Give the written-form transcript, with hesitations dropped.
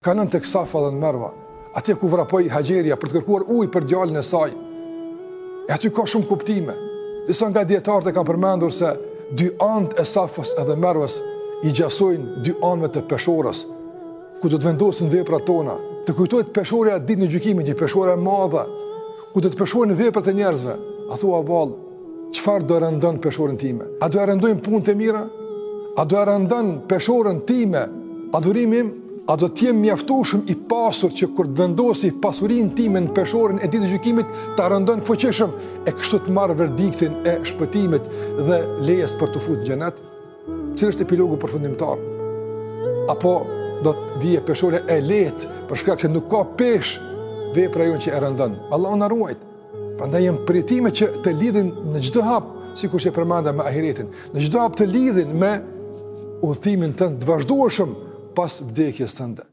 Kalon tek Safa dhe Merva, atje ku vrapoi Haxherja për të kërkuar ujë për djalin e saj. E aty ka shumë kuptime. Disa nga dijetarët e kanë përmendur se dy anët e Safës edhe Mervës i ngjasojnë dy anëve të peshorës, ku do të vendosen veprat tona. Të kujtohet peshorja ditën e gjykimit, një peshore e madhe, ku do të peshojnë veprat e njerëzve. A thua vallë, Çfarë do rëndon peshoren time? A do e rëndojnë punët e mira? A do e rëndon peshoren time adhurimi im? A do të jem mjaftueshëm i pasur që kur të vendosi pasurinë time në peshoren e ditës së gjykimit ta rëndon fuqishëm e kështu të marr verdiktin e shpëtimit dhe lejes për t'u fut në xhenet? Cili është epilogu përfundimtar? Apo do të vijë peshorja e lehtë për shkak se nuk ka peshë vepra jonë që e rëndon? Allahu na ruajt. Prandaj janë përjetime që të lidhin në çdo hap, sikur që përmenda me ahiretin, në çdo hap të lidhin me udhëtimin tënd të vazhdueshëm pas vdekjes tënde.